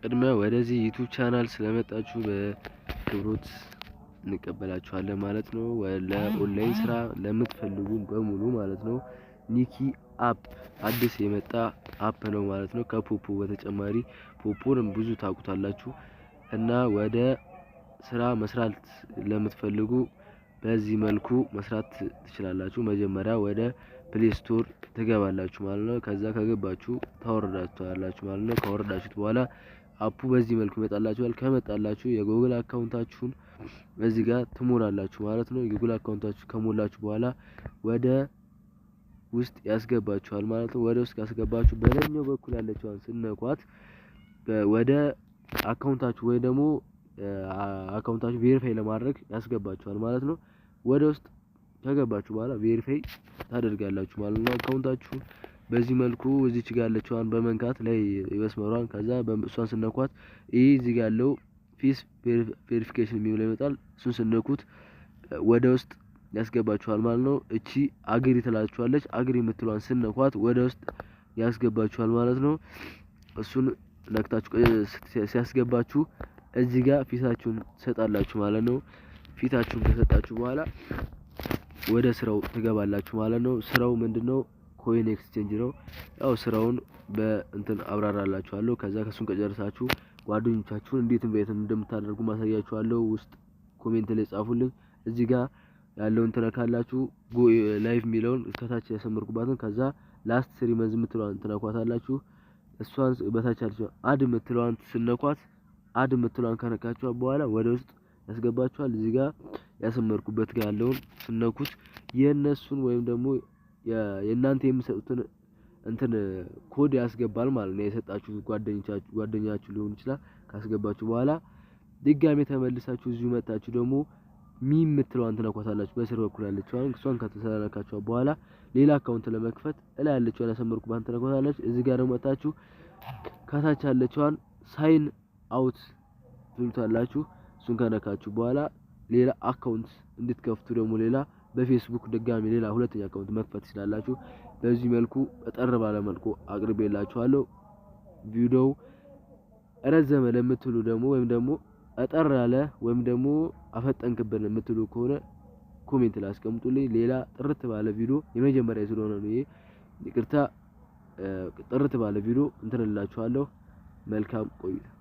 በቅድሚያ ወደዚህ YouTube channel ስለመጣችሁ በአክብሮት እንቀበላችኋለን ማለት ነው። ለኦንላይን ስራ ለምትፈልጉ በሙሉ ማለት ነው። ኒኪ app አዲስ የመጣ app ነው ማለት ነው። ከፖፖ በተጨማሪ ፖፖንም ብዙ ታውቁታላችሁ እና ወደ ስራ መስራት ለምትፈልጉ በዚህ መልኩ መስራት ትችላላችሁ። መጀመሪያ ወደ Play Store ትገባላችሁ ማለት ነው። ከዛ ከገባችሁ ታወርዳችኋላችሁ ማለት ነው። ካወረዳችሁት በኋላ app ኡ በዚህ መልኩ ይመጣላችኋል። ከመጣላችሁ የ Google account ኣችሁን በዚህ ጋር ትሞላላችሁ ማለት ነው። የ Google account ኣችሁ ከሞላችሁ በኋላ ወደ ውስጥ ያስገባችኋል ማለት ነው። ወደ ውስጥ ካስገባችሁ በላይኛው በኩል ያለችዋን ስትነኳት ወደ account ኣችሁ ወይ ደግሞ account ኣችሁ verify ለማድረግ ያስገባችኋል ማለት ነው። ወደ ውስጥ ከገባችሁ በኋላ verify ታደርጋላችሁ ማለት ነው። Account ኣችሁ በዚህ መልኩ እዚች ጋር ያለችዋን በመንካት ላይ መስመሯን፣ ከዛ እሷን ስትነኳት ይህ እዚህ ጋር ያለው face verification የሚለው ይመጣል። እሱን ስትነኩት ወደ ውስጥ ያስገባችኋል ማለት ነው። እቺ agree ትላችኋለች። Agree የምትለዋን ስትነኳት ወደ ውስጥ ያስገባችኋል ማለት ነው። እሱን ነክታችሁ ሲያስገባችሁ እዚህ ጋር ፊታችሁን ትሰጣላችሁ ማለት ነው። ፊታችሁን ከሰጣችሁ በኋላ ወደ ስራው ትገባላችሁ ማለት ነው። ስራው ምንድነው? Coin exchange ነው። ያው ስራውን በእንትን አብራራላችኋለሁ። ከዛ ከሱን ከጨረሳችሁ ጓደኞቻችሁን እንዴት invite እንደምታደርጉ ማሳያችኋለሁ። ውስጥ comment ላይ ጻፉልኝ። እዚህ ጋር ያለውን ትነካላችሁ። Go live የሚለውን ከታች ያሰመርኩባትን፣ ከዛ last 3 months የምትለዋን ትነኳታላችሁ። እሷን በታች ያለችው add የምትለዋን ስትነኳት፣ add የምትለዋን ከነካችሁ በኋላ ወደ ውስጥ ያስገባችኋል። እዚህ ጋር ያሰመርኩበት ጋር ያለውን ስትነኩት የእነሱን ወይም ደግሞ የእናንተ የምሰጡትን እንትን ኮድ ያስገባል ማለት ነው። የሰጣችሁ ጓደኞቻችሁ፣ ጓደኛችሁ ሊሆን ይችላል። ካስገባችሁ በኋላ ድጋሜ ተመልሳችሁ እዚሁ መጣችሁ ደግሞ me የምትለዋን ትነኳታላችሁ። በስር በኩል ያለችዋን። እሷን ከተነካችሁ በኋላ ሌላ account ለመክፈት እላይ ያለችዋን ያሰመርኩባትን ትነኳታላችሁ። እዚህ ጋር ደግሞ መጣችሁ ከታች ያለችዋን sign out ትሉታላችሁ። እሱን ከነካችሁ በኋላ ሌላ account እንድትከፍቱ ደግሞ ሌላ በፌስቡክ ድጋሚ ሌላ ሁለተኛ account መክፈት ትችላላችሁ። በዚህ መልኩ አጠር ባለ መልኩ አቅርቤላችኋለሁ። ቪዲዮው ረዘመ ለምትሉ ደግሞ ወይም ደግሞ አጠር ያለ ወይም ደግሞ አፈጠንክብን የምትሉ ከሆነ comment ላይ አስቀምጡልኝ። ሌላ ጥርት ባለ ቪዲዮ፣ የመጀመሪያ ስለሆነ ነው ይሄ፣ ይቅርታ፣ ጥርት ባለ ቪዲዮ እንትን እላችኋለሁ። መልካም ቆይታ።